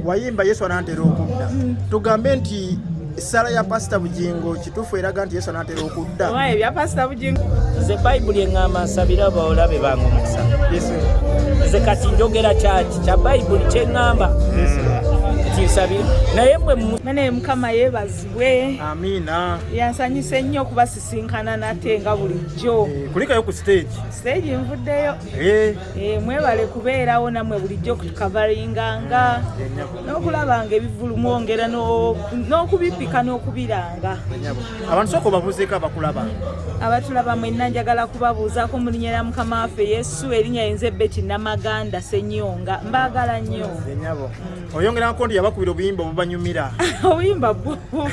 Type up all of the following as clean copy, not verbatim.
Wayimba Yesu anaatera okudda. Tugambe nti essala ya Pasita Bugingo kituufu eraga nti Yesu anaatera okudda? Oba ebya Pasita Bugingo. Nze Bayibuli eŋŋamba nsabire abawolabe bange omukisa. Nze kati njogera kyaki kya Bayibuli kyeŋŋamba nti nsabire, naye mwe Mane Mukama yeebazibwe. Amiina. Yansanyuse nnyo okubasisinkana nate nga bulijjo. Kulikayo ku stage. Stage nvuddeyo. Mwebale kubeerawo nammwe bulijjo okutukavaringanga n'okulaba nga ebivvulu mwongera n'okubipika n'okubiranga. Abantu sooka obabuuzeeko abakulaba. Abatulaba mwenna njagala kubabuuzaako mu linnya lya Mukama waffe Yesu, erinnya yenze Betty Namaganda Ssenyonga, mbaagala nnyo. Ennyabo. Oyongerako nti yabakubira obuyimba obubanyumira. Obuyimba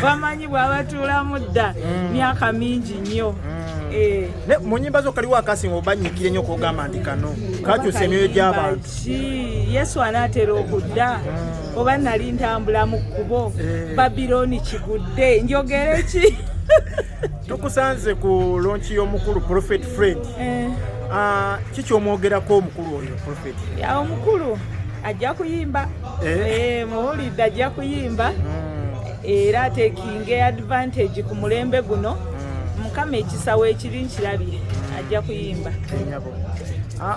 bamanyi bwabatuulamu dda myaka mingi nnyo. Ne mu nnyimba zo kaliwo akasinga obanyikira ennyo k'ogamba nti kano kakyusa emyoyo gy'abantu? Ki Yesu anaatera okudda, oba nali ntambula mu kkubo, Babiloni kigudde, njogere ki? Tukusanze ku launch y'omukulu Prophet Fred. Kiki omwogerako omukulu oyo Prophet? Ya, omukulu ajja kuyimba. Muwulidde, ajja kuyimba. Era atekinga advantage ku mulembe guno. Mukama ekisa weekiri nkirabye, ajja kuyimba. Ennyabo.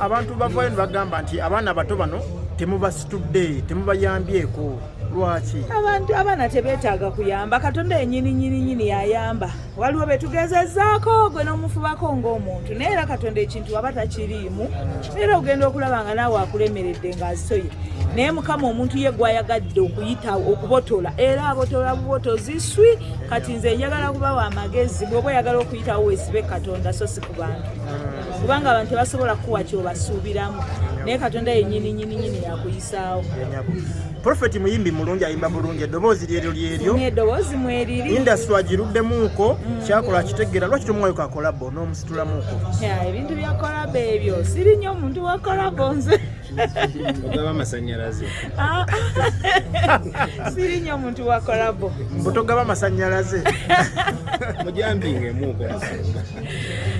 Abantu bavayo ne bagamba nti abaana abato bano temubasitudde, temubayambyeko, lwaki? Abantu abaana tebeetaaga kuyamba, Katonda yennyini nyini nyini yayamba. Waliwo betugezezaako gwe n'omufubako ng'omuntu, naye era Katonda ekintu waba takiriimu, era ogenda okulaba nga naawe akulemeredde ng'azitoye. Naye Mukama omuntu ye gwayagadde okuyita okubotola, era abotola bubotozi swi. Kati nze njagala kubawa amagezi, bw'oba oyagala okuyitawo weesibe Katonda so si ku bantu, kubanga abantu tebasobola kukuwa ky'obasuubiramu, naye Katonda yennyini nyini nyini yakuyisaawo. Prophet muyimbi mulungi, ayimba bulungi, eddoboozi lyeryo lyeryo. Eddoboozi mweriri. Industry agiruddemuuko, kyakola akitegeera. Lwaki tomuwayo ka collabo n'omusitulamuuko? Ya, ebintu bya collabo ebyo siri nnyo omuntu wa collabo nze. Ogaba amasanyalaze. Ah, siri nnyo omuntu wa collabo. Mbu togaba amasanyalaze. Mujambingemuuko.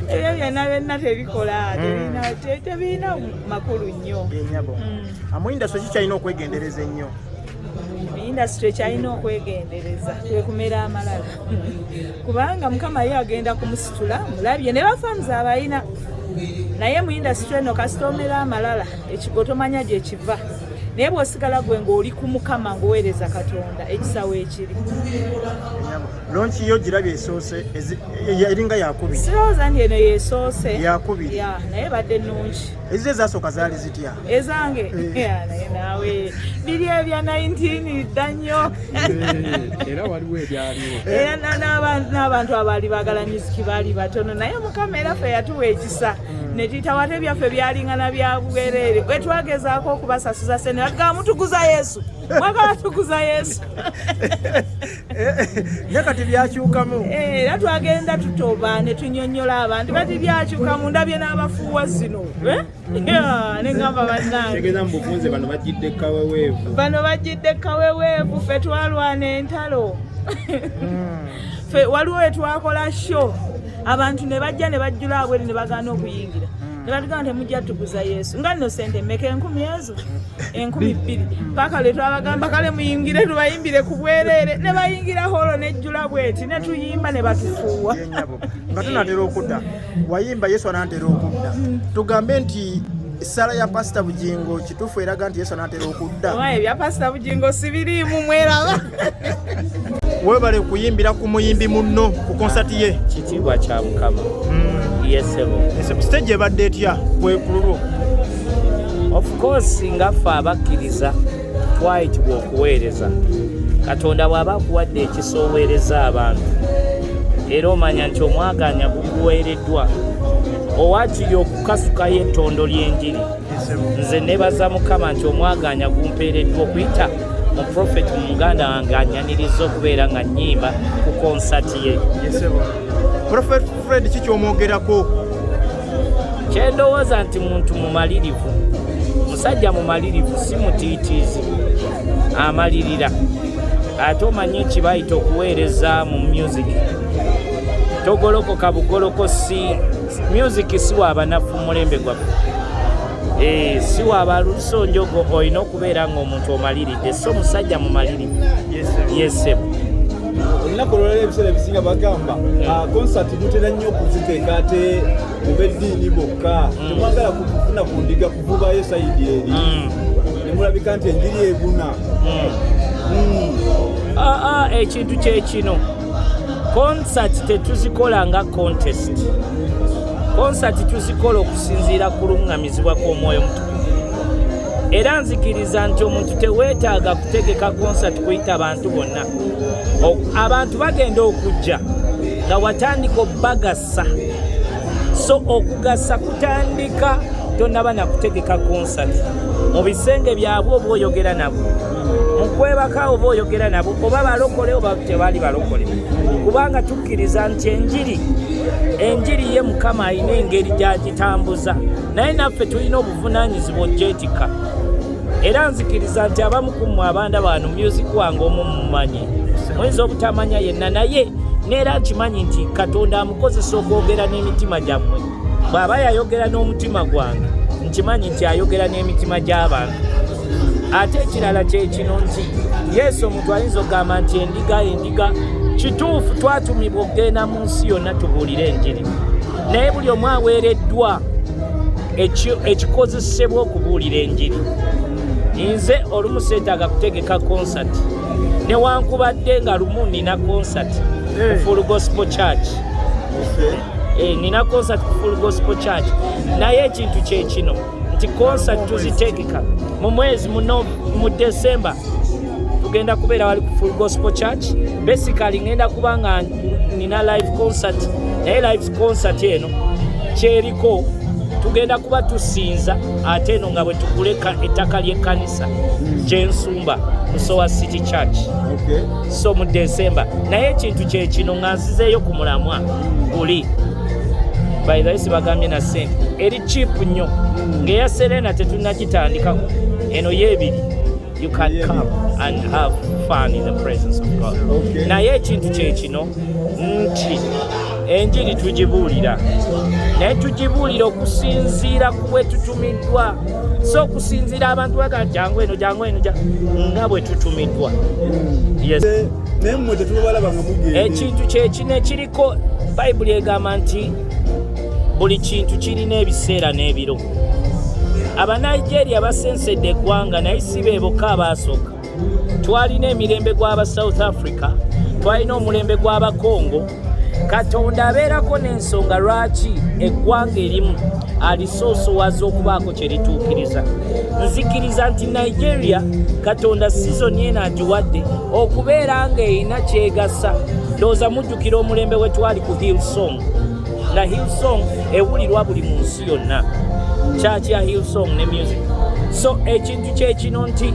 Ebyo byonna byonna tebikola, tebirina makulu nnyo. Ennyabo. Mu industry kikyalina okwegendereza ennyo? Industry kyalina okwegendereza kwe kumera amalala, kubanga Mukama ye agenda kumusitula, mulabye ne bafans abalina, naye mu industry eno kasita omera amalala ekigo tomanya gye kiva. Naye bw'osigala gwe ng'oli ku Mukama ng'oweereza Katonda, ekisawo ekiri. Ennyabo. Launch yo girabye esoose, eringa yakubiri. Sirowooza nti eno yesoose. Yakubiri. Ya, naye badde nnungi. Ezizo ezasooka zaali zitya? Ezange? Ya, naye naawe biri ebya 19 dda nnyo. Era waliwo ebyaliwo. Era n'abantu abaali baagala music baali batono, naye Mukama era ffe yatuwa ekisa ne tuyitawo, ate ebyaffe byalingana bya bwereere. Bwe twagezaako okubasasuza sente batugamba mutuguza Yesu, mwagala tuguza Yesu. Naye kati byakyukamu. Era twagenda tutoba ne tunyonnyola abantu, kati byakyukamu, ndabye n'abafuuwa zino. Ya, ne ŋŋamba bannange. Tegeeza mu bufunze bano bajjidde kaweweevu. Bano bajjidde kaweweevu, ffe twalwana entalo. Ffe waliwo we twakola show, abantu ne bajja ne bajjula abweru ne bagaana okuyingira, ne batugamba temujja tuguza Yesu, nga nno sente mmeka, 1000 ezo, 2000, paka lwe twabagamba kale muyingire tubayimbire ku bwereere, ne bayingira holo nejjula bweti ne tuyimba ne batufuuwa. Ennyabo. Nga tunatera okudda, wayimba Yesu anaatera okudda. Tugambe nti essala ya Pasita Bugingo kituufu eraga nti Yesu anaatera okudda? Oba ebya Pasita Bugingo sibiriimu, mweraba. Weebale kuyimbira ku muyimbi munno ku konsati ye. Kitiibwa kya Mukama. Yesebo. Stage ebadde etya kwe ku lulwo? Of course, nga ffe abakkiriza twayitibwa okuweereza Katonda. Bw'aba akuwadde ekisa oweereza abantu, era omanya nti omwaganya gukuweereddwa owaakiri okukasukayo ettondo ly'enjiri. Nze nebaza Mukama nti omwaganya gumpeereddwa okuyita mu Prophet mu muganda wange anyaniriza okubeera nga nnyimba ku konsati ye. Yesebo. Prophet Fred kikyomwogerako? Kyendowooza nti muntu mumalirivu, musajja mumalirivu, si mutiitiizi, amalirira. Ate omanyi ekibayita okuweereza mu music, togolokoka bugoloko, si music si wa banafu mu mulembe gwaffe. Eh, si wabaluso njogo olina okubeera ng'omuntu omaliridde, so omusajja mumalirivu. Yesebo. Olunaku olwalero ebiseera ebisinga bagamba konsati mutera nnyo okuziteeka ate mubeddiini bokka, temwagala kufuna ku ndiga kuvubayo sayidi eri nemulabika nti enjiri ebuna. Ekintu kyekino, konsati tetuzikola nga contest. Konsati tuzikola okusinziira ku luŋŋamizibwa kw'Omwoyo Mutukuvu, era nzikiriza nti omuntu teweetaaga kutegeka konsati kuyita bantu bonna. Abantu bagenda okujja nga watandika obbagasa, so okugasa kutandika tonaba nakutegeka konsati. Mu bisenge byabwe oba oyogera nabo, mu kwebaka oba oyogera nabo, oba balokole oba tebali balokole, kubanga tukkiriza nti enjiri ye Mukama alina engeri gy'agitambuza, naye naffe tulina obuvunaanyizibwa ogyetika. Era nzikiriza nti abamu ku mmwe abanda bano music wange omu mumanyi, muyinza obutamanya yenna, naye neera nkimanyi nti Katonda amukozesa okwogera n'emitima gyammwe. Bw'aba yayogera n'omutima gwange, nkimanyi nti ayogera n'emitima gy'abantu. Ate ekirala kyekino nti Yesu, omuntu ayinza okugamba nti endiga endiga, kituufu, twatumibwa okugenda mu nsi yonna tubuulire enjiri, naye buli omu aweereddwa ekikozesebwa okubuulira enjiri. Nze olumu seetaaga kutegeka konsati, newankubadde nga lumu nina konsati ku Full Gospel Church. Nina concert ku Full Gospel Church, naye ekintu kyekino nti concert tuzitegeka mu mwezi muno mu December. Tugenda kubeera wali ku Full Gospel Church. Basically ngenda kuba nga nina live concert, naye live concert eno kyeriko tugenda kuba tusinza, ate eno nga bwe tuguleka ettaka ly'ekkanisa gyensumba, Musowa City Church. So mu December. Naye ekintu kyekino nga nzizeeyo ku mulamwa guli, by the way, sibagambye na sente, eri cheap nnyo ng'eya Serena tetunnagitandikako. Eno yeebiri, you can come and have fun in the presence of God. Naye ekintu kyekino nti enjiri tugibuulira, naye tugibuulira okusinziira ku bwe tutumiddwa, so okusinziira abantu baga jangu eno, jangu eno, nga bwe tutumiddwa. Yes. Naye mmwe tetubalaba nga mugenda. Ekintu kyekino ekiriko, Bayibuli egamba nti buli kintu kirina ebiseera n'ebiro. Abanigeria basensedde eggwanga, naye si be bokka abaasooka. Twalina emirembe gw'aba South Africa, twalina omulembe gw'Abakongo. Katonda abeerako n'ensonga lwaki eggwanga erimu alisoosowaza okubaako kye lituukiriza. Nzikiriza nti Nigeria, Katonda sizoni eno agiwadde okubeera ng'erina kyegasa. Ndowooza mujjukira omulembe we twali ku Hillsong, nga Hillsong ewulirwa buli mu nsi yonna, church ya Hillsong ne music. So ekintu kyekino nti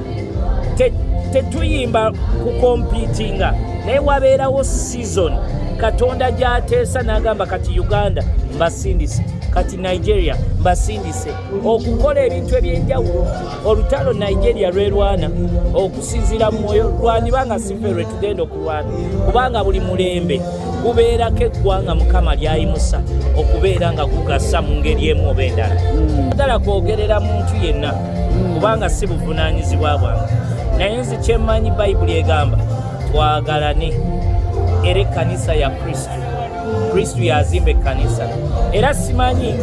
tetuyimba kukompitinga, naye wabeerawo season Katonda gy'ateesa n'agamba kati Uganda mbasindise, kati Nigeria mbasindise okukola ebintu ebyenjawulo. Olutalo Nigeria lwerwana okusinziira mu mwoyo lwandiba nga sife lwe tugenda okulwana, kubanga buli mulembe gubeerako eggwanga Mukama lyayimusa okubeera nga gugasa mu ngeri emu oba endala. Agala kwogerera muntu yenna, kubanga si buvunaanyizibwa bwange, naye nze kyemmanyi, Bayibuli egamba twagalane, era ekkanisa ya Kristo, Kristo yazimba ekkanisa. Era simanyi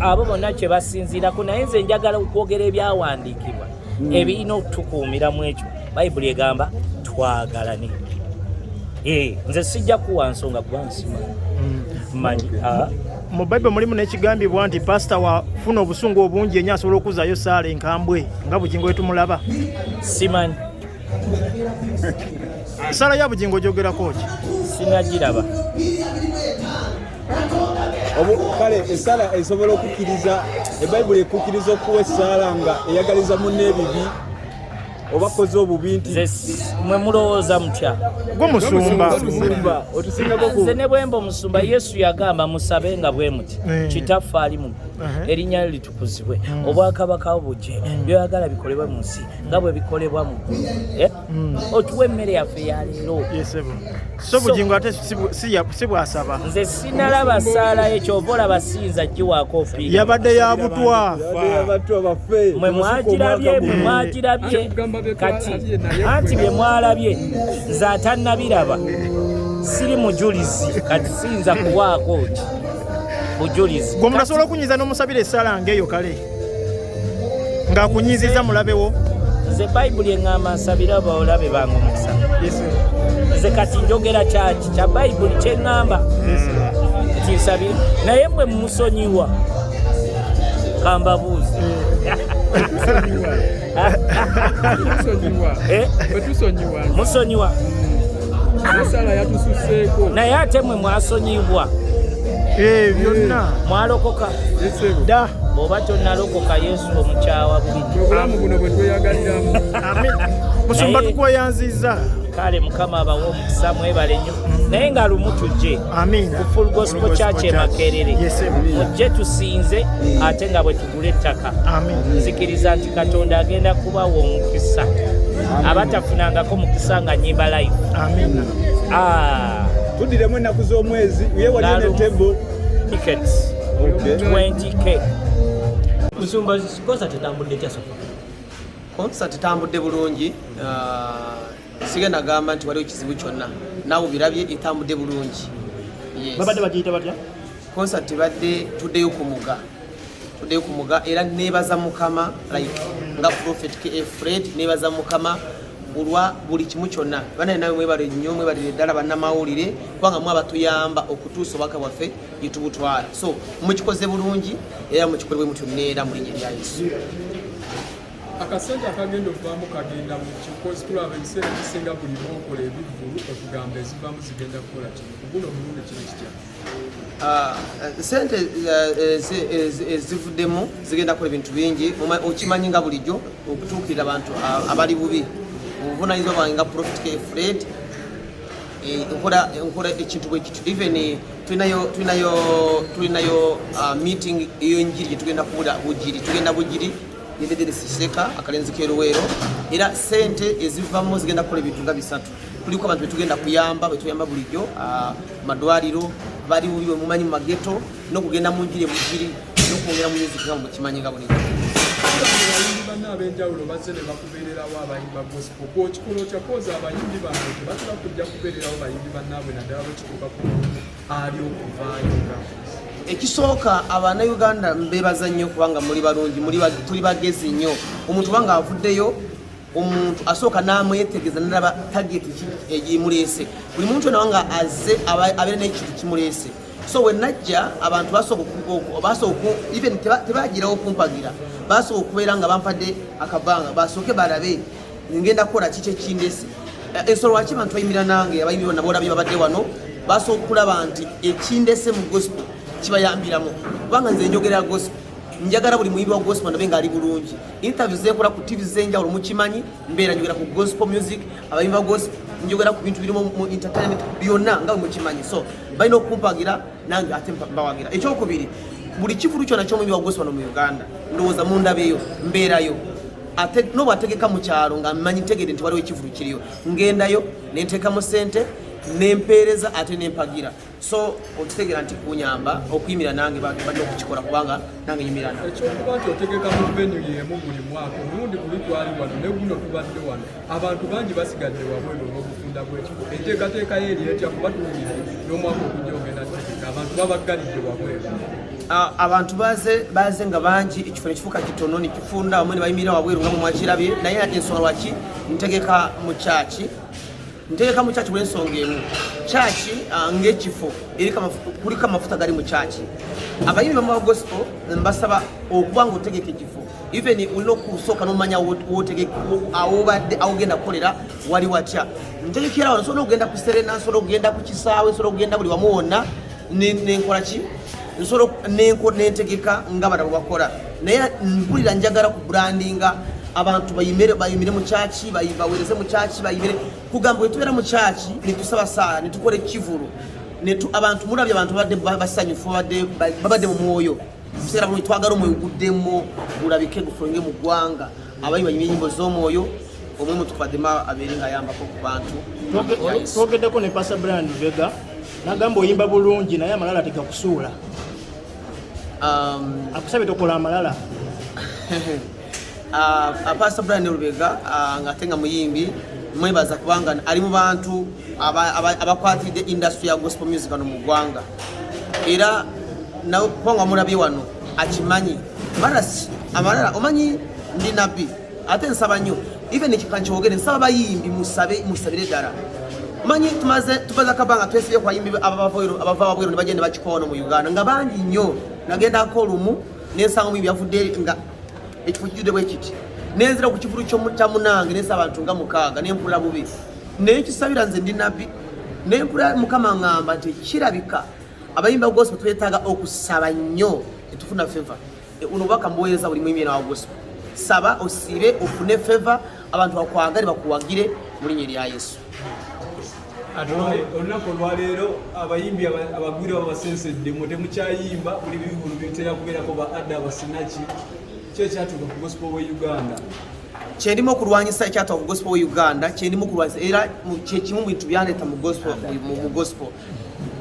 abo bonna kye basinziirako, naye nze njagala okwogera ebyawandiikibwa ebirina okutukuumiramu ekyo. Bayibuli egamba twagalane. Nze sijja kuwa nsonga kuba nsima manyi. Mu Bayibuli mulimu n'ekigambibwa nti pasita wafuna obusungu obungi ennyo asobola okuzaayo saala enkambwe nga Bugingo wetumulaba. Simanyi. Saala ya Bugingo ogyogerako ki? Sinagiraba. Kale essala esobola okukkiriza, ebayibuli ekukkiriza okuwa essaala nga eyagaliza munne ebibi? Oba koze obubi nti mwe mulowooza mutya? Gwe musumba. Otusingako. Nze ne bwemba omusumba, Yesu yagamba musabe nga bwe muti: Kitaffe ali mu ggulu, erinnya lyo litukuzibwe, obwakabaka bujje, byoyagala bikolebwe mu nsi nga bwe bikolebwa mu ggulu. Eh? Otuwe emmere yaffe ya leero. Yes, sebo. So Bugingo ate si bwasaba. Nze sinalaba saala ye, kyova olaba siyinza giwaako opiira. Yabadde ya butwa. Abantu abaffe. Mwe mwagirabye, mwe mwagirabye. Kugamba bye Kati twalabye, naye anti bye mwalabye, nze atannabiraba siri mujulizi, kati siyinza kuwaako ki bujulizi. Gwe omuntu asobola okunyiza n'omusabira essala ng'eyo, kale ng'akunyiziza mulabewo. Nze Bayibuli eŋŋamba nsabire abawolabe bange omukisa. Nze kati njogera kyaki kya Bayibuli kyeŋŋamba nti nsabire, naye mwe mumusonyiwa, kambabuuze. Tusonyiwa. Eh? Ffe tusonyiwa. Musonyiwa? Esala yatususeeko. Naye ate mwe mwasonyibwa? Eh, byonna. Mwalokoka? Esebo. Dda. Bw'oba tonnalokoka, Yesu omukyawa bubiri. Obulamu buno bwe tweyagaliramu. Amin. Musumba, Naye- tukweyanzizza. Kale Mukama abawe omukisa, mwebale nnyo, naye nga lumu tujje Amiina. ku Full Gospel Church e Makerere. Yes, sebo. Mujje tusinze, ate nga bwe tugula ettaka. Amin. Nzikiriza nti Katonda agenda kubawa omukisa, abatafunangako mukisa nga nyimba live. Amiina. Ah, Tuddiremu ennaku z'omwezi ye waliyo Nalo. ne table. Tickets 20K. Musumba, concert etambudde etya so far? Concert etambudde bulungi. Sigenda gamba nti waliwo ekizibu kyonna, naawe birabye, etambudde bulungi. Yes. Babadde bagiyita batya? Concert ebadde tuddeyo ku muga, tuddeyo ku muga, era nebaza Mukama, like nga Prophet KF Fred, nebaza Mukama olwa buli kimu kyonna. Banaye nawe mwebale nnyo, mwebalire ddala bannamawulire, kubanga mwe abatuyamba okutuusa obubaka bwaffe gye tubutwala. So mukikoze bulungi, era mukikole bwe mutyo neera mu linnya lya Yesu. Akasente akagenda okuvaamu kagenda mu kikozi? Tulaba ebiseera ebisinga buli lwokola ebivvulu okugamba ezivaamu zigenda kukola kino. Ku guno omulundi kiri kitya? Ah, sente ezivuddemu zigenda kukola ebintu bingi. Okimanyi nga bulijjo okutuukirira abantu abali bubi, obuvunanyizibwa bwange nga Prophet K Fred, nkola ekintu bwe kityo. Even tulinayo meeting ey'enjiri gye tugenda kubula Bugiri, tugenda Bugiri nedederesiseka akalenzi keruweero, era sente ezivamu zigenda kukola ebintu nga bisatu. Kuliko abantu betugenda kuyamba, betuyamba bulijjo, madwaliro, bali bubi bwemumanyi mu mageto, n'okugenda mu njiri ebugiri, n'okwongera mu music nga mukimanyi nga bulijjo. Abayimbi banna ab'enjawulo bazze ne bakubeererawo, abayimba gospel. Gwokikola otya koza abayimbi bano tebatera kujja kubeererawo bayimbi bannaabwe, naddala bwe kituuka ku muntu ali okuvaayo nga Ekisooka, Abannayuganda mbebaza nnyo kubanga muli balungi, tuli bagezi nnyo. Omuntu kubanga avuddeyo, omuntu asooka n'amwetegereza nalaba target ki egimuleese. Buli muntu yonna nga azze abeera n'ekintu kimuleese. So we najja, abantu basooka even tebagirawo kumpagira, basooka okubeera nga bampadde akabanga, basooke balabe ngenda kukola kiki ekindese. Ensolo lwaki abantu bayimira nange, abayimbi bonna boolabye babadde wano, basooka okulaba nti ekindese mu gospel kibayambiramu, kubanga nze njogera gospel, njagala buli muyimbi wa gospel nabe ngaali bulungi. Interview zenkola ku TV zenjawulo, mukimanyi mbeera njogera ku gospel music, abayimbi ba gospel, njogera ku bintu birimu mu entertainment byonna nga bwe mukimanyi. So balina okumpagira, nange ate mbawagira. Ekyokubiri, buli kivulu kyonna ky'omuyimbi wa gospel wano mu Uganda, ndowooza mundabeeyo, mbeerayo. Ate nobwategeka mu kyalo nga mmanyi ntegedde nti waliwo ekivulu kiriyo, ngendayo nenteekamu sente, nempeereza ate nempagira. So okitegeera nti kunyamba okuyimira nange, balina okukikola kubanga nange nyimira nabo. Ekyokuba nti otegeka mu venue y'emu buli mwaka, omulundi guli twali wano ne guno tubadde wano, abantu bangi basigadde wabweru olw'obufunda bw'ekifo. Enteekateeka ye eri etya, kuba tuwulidde n'omwaka ogujja ogenda kutegeka, abantu babaggalidde wabweru? Ah, abantu baze nga bangi, ekifo nekifuuka kitono, nekifunda, bamwe ne bayimirira wabweru nga mumwakirabye. Naye ensonga lwaki ntegeka mu kyaki, ntegeka mu kyaki lwensonga emu: kyaki ng'ekifo kuliko amafuta gali mu kyaki. Abayimbi bamu ba gospel mbasaba okuba nga otegeka ekifo, even olina okusooka nomanya awobadde awogenda kukolera wali watya. Ntegekera wano, nsobola okugenda ku Serena, nsobola okugenda ku kisaawe, nsobola okugenda buli wamu wonna nenkola ki, nsobola nentegeka nga bana bwe bakola. Naye mpulira njagala ku brandinga. Abantu bayimire, bayimire mu kyaki, bawereze mu kyaki, bayimire kugamba bwe tubeera mu kyaki netusaba saala netukola ekivulu netu abantu mulabye abantu babadde basanyufu, babadde mu mwoyo. Biseera bulungi, twagala omwoyo guddemu gulabike gufulunge mu ggwanga, abayi bayimire enyimbo z'omwoyo, omwe mutukubaddemu abeere ng'ayambako ku bantu. Twogeddeko ne Pastor Brian Vega nagamba oyimba bulungi naye amalala tegakusuula. Akusabye tokola amalala. Pastor Brian Lubega, ng'ate nga muyimbi, mwebaza kubanga ali mu bantu abakwatiridde industry ya gospel music wano mu ggwanga, era nawe kubanga mulabye wano akimanyi amalala omanyi ndi nabbi ate nsaba nnyo, even kankyogere, nsaba bayimbi musabe, musabire ddala. Omanyi tumaze akabanga twesibye ku bayimbi abava wabweru ne bagenda ne bakikola wano mu Uganda nga bangi nnyo. Nagendako olumu nensanga omuyimbi yavudde nga ekifo kijjudde bwe kiti, nenzira ku kivulu kya munange nensaba abantu nga 6 nempulira bubi, naye nkisabira nze ndi nabbi nempulira Mukama ŋŋamba nti kirabika abayimbi ba gospel twetaaga okusaba nnyo tetufuna favor. Uno obubaka mbuweereza buli muyimbi wa gospel, saba osiibe ofune favor, abantu bakwagale bakuwagire mu linnya erya Yesu. Olunaku olwaleero abayimbi abagwira babasensedde mwe temukyayimba, buli bivulu bitera kubeerako ba adda abasinaki. Ki ekyatuuka ku gospel we Uganda? Kyendimu okulwanyisa ekyatuuka ku gospel we Uganda, kyendimu okulwanyisa era kyekimu mu bintu byandeeta mu gospel, mu gospel.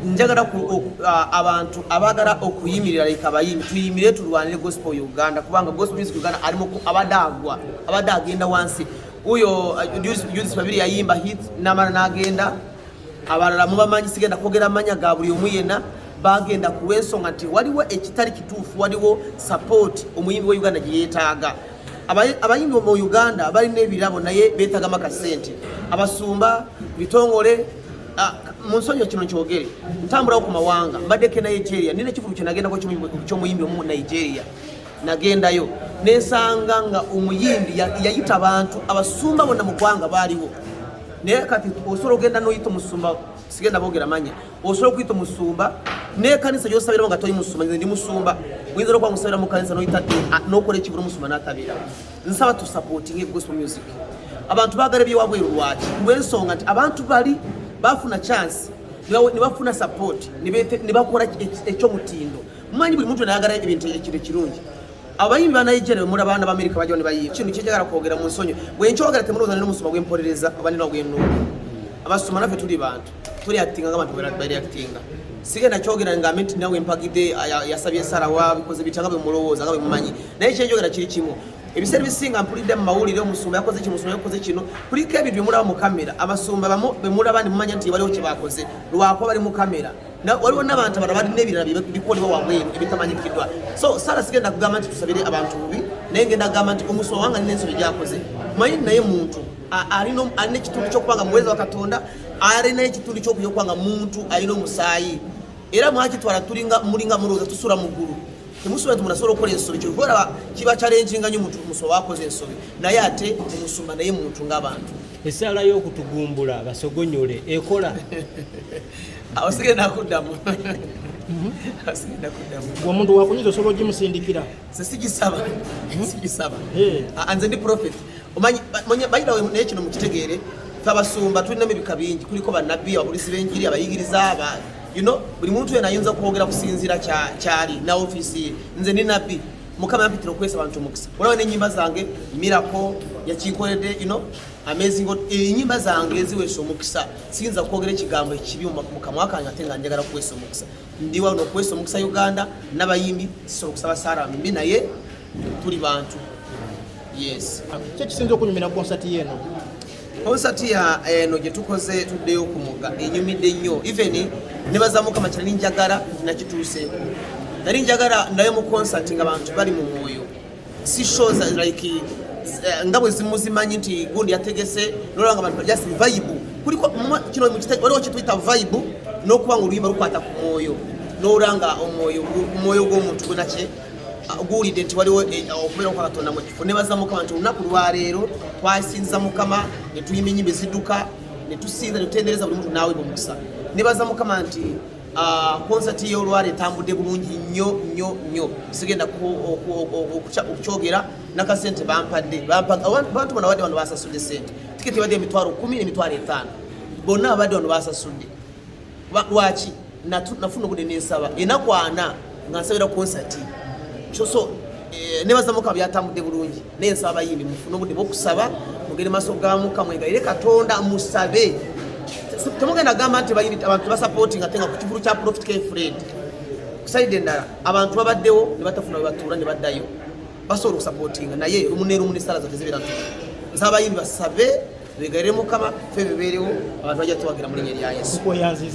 Njagala abantu abaagala okuyimirira leka abayimbi tuyimirire tulwanire gospel Uganda, kubanga gospel music Uganda ali abadde agwa, abadde agenda wansi. Uyo Judith Babiri yayimba hit n'amala n'agenda, abalala mubamanyi, sigenda kwogera amanya ga buli omu yenna, bagenda ku lw'ensonga nti waliwo ekitali kituufu, waliwo support omuyimbi wa Uganda gye yeetaaga. Abayimbi mu Uganda balina ebirabo naye beetagamu akasente, abasumba bitongole. Mu nsonyi kino nkyogere, ntambulawo ku mawanga, mbaddeko e Nigeria, nina ekivulu kye nagendako ky'omuyimbi omu mu Nigeria, nagendayo nensanga nga omuyimbi yayita abantu, abasumba bonna mu ggwanga baaliwo. Naye kati osobola ogenda n'oyita omusumba, sigenda boogera manya, osobola okuyita omusumba n'ekkanisa gy'osabiramu nga toli musumba. Nze ndi musumba, oyinza n'okuba ng'osabira mu kkanisa n'oyita n'okola ekivulu omusumba n'atabeerawo. Nsaba tusupportinge gospel music. Abantu baagala ebyewabweru lwaki? Lw'ensonga nti abantu bali bafuna chance ne bafuna support ne bakola ekyomutindo. Mumanyi buli muntu nayagala ebintu ekintu ekirungi. Abayimbi ba Nigeria bemulaba, abaana ba America bajja ne bayimba. Kino kyenjagala kwogera mu nsonyi, bwe nkyogera temulowooza nina omusumba gwempolereza oba nina gwennuuka. Abasumba naffe tuli bantu, tuli actinga nga abantu bwe reactinga. Sigenda kyogera ngambe nti nawe mpagidde yasabye esala wabikoze bitya nga bwe mulowooza nga bwe mumanyi, naye kyenjogera kiri kimu. Ebiseera ebisinga mpulidde mu mawulire omusumba yakoze kino, omusumba yakoze kino, kuliko ebintu byemulaba mu kamera. Abasumba bamu bemulaba ne mumanya nti waliwo kye bakoze lwakuba bali mu kamera. Waliwo n'abantu abalala balina ebirala bikolebwa wabweru ebitamanyikiddwa. So sala sigenda kugamba nti tusabire abantu bubi, naye ngenda kugamba nti omusumba wanga alina ensobi gyakoze, manyi naye muntu alina ekitundu ky'okuba nga muweereza wa Katonda, alina ekitundu ky'okuba nga muntu alina omusaayi, era mwakitwala tulinga mulinga mulowooza tusula mu ggulu, temusuubira nti munasobola okukola ensobi. Kyova olaba kiba challenginga nnyo omuntu omusumba wakoze ensobi, naye ate omusumba naye muntu ng'abantu. Essaala y'okutugumbula basogonyole ekola? Awo sigenda kuddamu. Awo sigenda kuddamu. Gwe omuntu wakunyiza osobola ogimusindikira? Nze sigisaba, sigisaba. Nze ndi prophet, omanyi by the way, naye kino mukitegeere, fe abasumba tulinamu ebika bingi, kuliko bannabbi, ababulizi b'enjiri, abayigiriza, aba buli muntu yena ayinza okwogera kusinziira kyali na ofiisi ye. Nze ndi nabbi, Mukama yampitira okuweesa abantu omukisa. Olaba n'ennyimba zange, miracle yakinkoledde, amazing God. Ennyimba zange ziweesa omukisa, siyinza kwogera ekigambo ekibi mu kamwa kange ate nga njagala kuweesa omukisa. Ndi wano okuweesa omukisa Uganda n'abayimbi, sisobola okusaba saara mbi, naye tuli bantu, yes. Ki ekisinza okunyumira konsati yeeno? Konsati ya eno gye tukoze tuddeyo ku mugga enyumidde nnyo. Even nebaza Mukama, kyali njagala nakituuseeko, nali njagala ndayo mu konsati nga bantu bali mu mwoyo, si shows like nga bwe zimuzimanyi nti gundi yategese nolaba nga bantu just vibe kuliko kino waliwo kyetuyita vibe n'okuba nga oluyimba lukwata ku mwoyo n'olanga omwoyo gw'omuntu gwenaki guwulidde nti waliwo okubeera kwa Katonda mu kifo. Nebaza Mukama nti olunaku lwaleero twasinza Mukama ne tuyimba ennyimba ezidduka ne tusinza ne tutendereza buli muntu naawe omukisa. Nebaza Mukama nti Konsati y'olwala etambudde bulungi nnyo nnyo nnyo, sigenda okukyogera. Nakasente bampadde, abantu bano abadde bano basasudde sente. Tiketi ebadde 100,000 50,000, bonna abadde bano basasudde. Lwaki nafuna obudde nensaba enaku 4 nga nsabira konsati. So nebaza Mukama, byatambudde bulungi. Naye nsaba abayimbi mufune obudde bwokusaba, mugende maaso ga Mukama, mwegayire Katonda, musabe. Temugenda gamba nti bayimbi abantu basupporting ate nga ku kivulu kya Prophet K Fred. Ku side endala abantu babaddewo ne batafuna we batuula ne baddayo. Basobola okusupportinga, naye lumu ne lumu nesala zaffe zibeera ntuufu. Nsaba abayimbi basabe, begayire Mukama, ffe bibeerewo, abantu bajja tuwagira mu linnya erya Yesu. Tukweyanziza.